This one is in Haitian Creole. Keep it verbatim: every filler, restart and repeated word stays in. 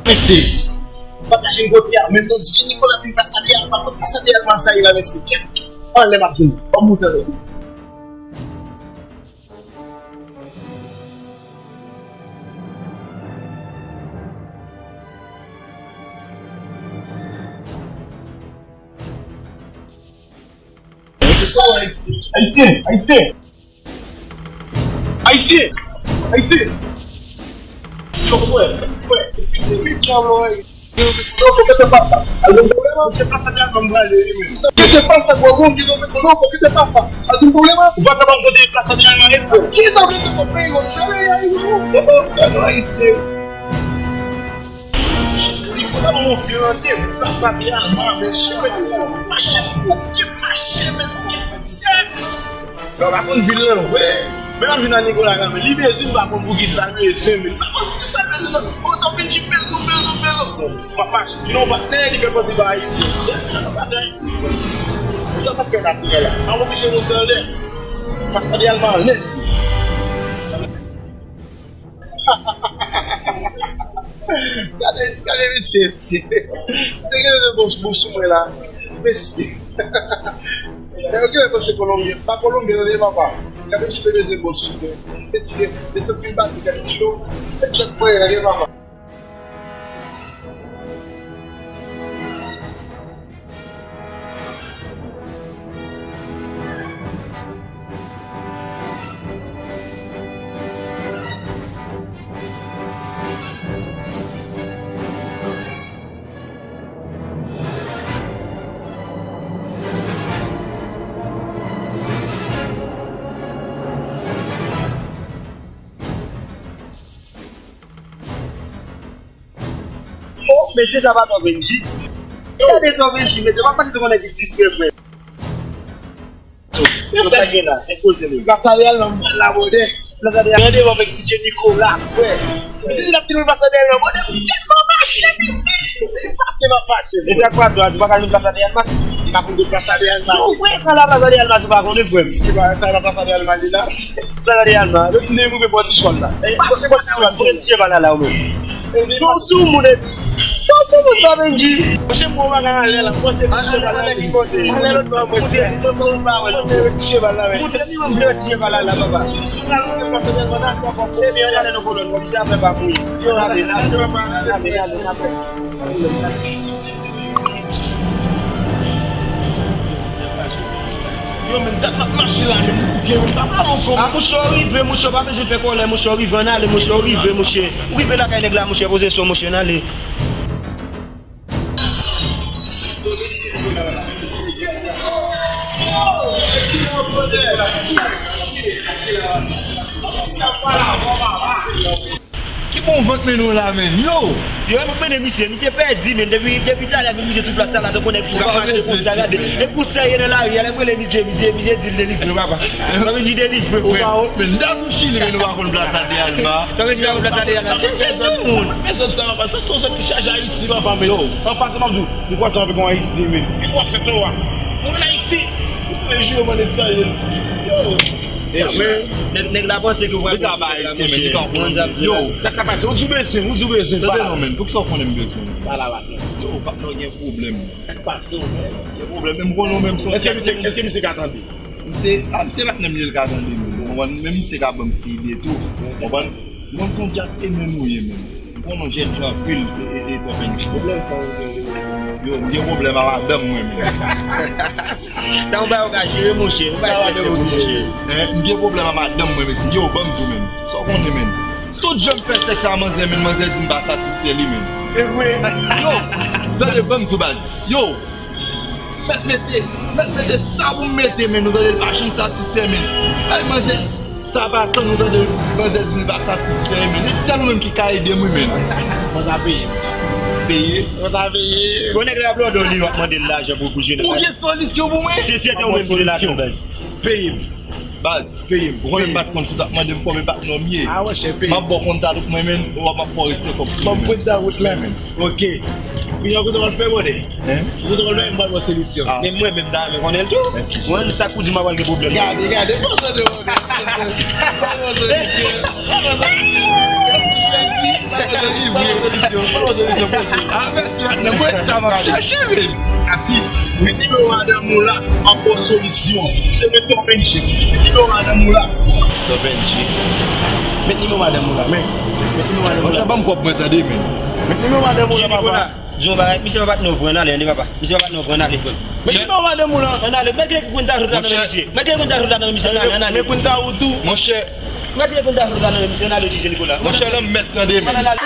Mesye, pataje yon kote a, men non, D J Nicolas di m plas Adrian, pa kote plas Adrian, sa ye la, mesye. Anlè m ap di nou, ban m montre nou. Mesye, sa w ayisyen? Ayisyen, ayisyen. Ayisyen! Ayisyen! Yo, frè, frè, eskize m. Yo, yo, kite plas sa. Al gen pwoblèm, se plas sa, m prale, wi, men. Kite plas sa, gwo, gwo, kite plas sa. Al gen pwoblèm. Ou pa ka ban m kote plas sa, frè. Ki ta vle te konprann yo, se le ya yo. Yo, yo, ayisyen. Li pa monte an de plas sa, te al mache, mache, mache, men, mesye. Yo, pa konn vil lan vre. Men m ap jwenn a Nicolas kanmenm. Li bezwen m, pa konn poukisa l bezwen m. Li pa konn poukisa l bezwen m. Bon, t ap vin jip bezwen, bezwen, bezwen. Bon, m ap mache. Sinon, patnè, li fè panse pa ayisyen. Se yon bagay. Sa pa fè la priyè la. M ap oblije monte anlè. Plas Adrian anlè. Gade, gade mesye, mesye. Mesye gen rezon bon, bon sou mwen la. Mesye. Yo gen rezon se Kolonbyen. Pa Kolonbyen, non, papa. Gade mesye te bezwen bon sou mwen. Mesye, mesye fin bati, gade cho. E tchèt mwen, gade papa. Oh, mesye, sa pa twò Bendji. Gade twò Bendji, mesye, pa pale twò nèg ki distrè, frè. Yo, sa gen la, ekspoze nou. Plas Adrian, m pral la, brother. Plas Adrian, devan avèk D J Nicolas, frè. Mesye, si n ap tire plas Adrian, brother, m tèlman mache, piti. Pati m ap mache, frè. E sa k pase, ou pa ka jwenn plas Adrian, mas? M pa konn plas Adrian, mas. Ou frè, pran la plas Adrian, mas, ou pa konnen, frè m. Ki bagay sa, la plas Adrian, mas, la? Sa gade Alma, nou vin rive bò ti chwal la. Bò ti chwal la, ou menm. Yon sou moun epi. Yon sou moun pa Bendji. Monchè, mwen pa ka ale la, mwen se ti cheval la, men ki kote? Ale lòt bò, mwen se ti cheval la, men. Montre li, montre ti cheval la, la, papa. Epi, ale nan kolòn, komisè ap fè pa pou li. Yo, ale, ale, ale, ale, ale. Yo, men dat m ap mache la, men m bouke, men m pa pale ankò. A, monchè, w rive, monchè, w pa bezwen fè kòlè, monchè, w rive, ann ale, monchè, w rive, monchè. Ou rive lakay nèg la, monchè, poze sou, monchè, ann ale. Ki bon vant men nou la, men. Yo! Yo, e m ap mennen misye. Misye pèdi, men. Depi, depi talè, men misye sou plas la, la, tankou nèg fou k ap mache konsa, gade. E pou serye nan lari a, lè m rele misye, misye, misye di l delivre, papa. Sa vle di delivre, frè. Ou pa wont, men. Dat ou chili, men ou pa konn plas Adrian, ma. Sa vle di pa konn plas Adrian, ma. Chèche sou moun. Mezòd sa, papa. Sa, se yon zòn ki chaje Ayisyen, papa, men. Yo. An pasan, m ap di w, m kwaze avèk yon Ayisyen, men. Li kwaze tou a. Mwen Ayisyen. Se tou le jou, yo, man, eskalye. Yo. E vre, nèg, nèg la panse ke w pral fè bagay, men li ka konn. Yo, sa k ap pase? Ou di w bezwen, ou di w bezwen. Tande non, men, pou ki sa w konnen m bezwen? Pale avèk mwen. Yo, patnè, gen pwoblèm. Sa k pase w, men? Gen pwoblèm, men m konnen w menm se yon... Èske misye, èske misye ka tande? Misye, a, misye patnè m li, l ka tande, men. Ou konprann? Men misye ka ban m ti ide tou. Ou konprann? M konn se yon djab e menm ou ye, men. M konnen w jènjan anpil, e, e, e, twò fè n. Pwoblèm sa w gen? Yo, m gen pwoblèm a madanm mwen, men. Sa yon bagay ou ka jere, monchè. Ou ka jere, monchè. Hein, m gen pwoblèm a madanm mwen, mesye. Yo, ban m di w, men. Sa w konnen, men. Tout jan m fè sèks a manzè, men manzè di m pa satisfè li, men. E vre. Yo, tande, ban m di w, baz. Yo, mèt mete, mèt mete sa pou m mete, men, ou tande, l pa janm satisfè, men. Ay, manzè, sa pa tann, ou tande, manzè di m pa satisfè, men. E sèl ou menm ki ka ede m, wi, men. Mwen ta peye. Peye? Mwen ta peye. Bon, nèg la ap lòdò li, w ap mande l lajan pou, pou jere. Ou gen solisyon pou mwen? Se sèten ou menm ki te lajan, baz. Peye m. Baz, peye m. Ou konnen m pa t konn si w t ap mande m kòb e patnè w m ye. A, monchè, peye m. M ap ba w kontak mwen, men, w ap, m ap fè w retire kòb sou mwen, men. Ban m kontak wout la, men. Ok. Kounye a, kote w al fè, brother? Hein? Kote w al fè, m ba w solisyon. A. Men mwen menm, m ta renmen konnen l tou. Mwen, sa k pou di m ap al gen pwoblèm. Gade, gade, pa tande, brother. Pa tande, pa tande. Sa pa solisyon, pa solisyon, pa solisyon. Afè si patnè, mwen sa m ap chache, men. Atis, met nimewo madanm ou la, m ap ba w solisyon. Se men Top N G. Met nimewo madanm ou la. Top N G. Met nimewo madanm ou la, men. Met nimewo madanm ou la. Monchè, ban m kòb mwen tande, men. Met nimewo madanm ou la, papa. Di yon bagay, misye pa patnè w vre, ann ale, tande papa. Misye pa patnè w vre, ann ale. Met nimewo madanm ou la. Ann ale, met gen kounta jout la nan men misye. Met gen kounta jout la nan men misye, ann ale, ann ale. Men kounta ou tou. Monchè. Met gen kounta jout la nan men misye, ann ale, jije Nicolas. Monchè, lanm mèt tande, men. Ann ale.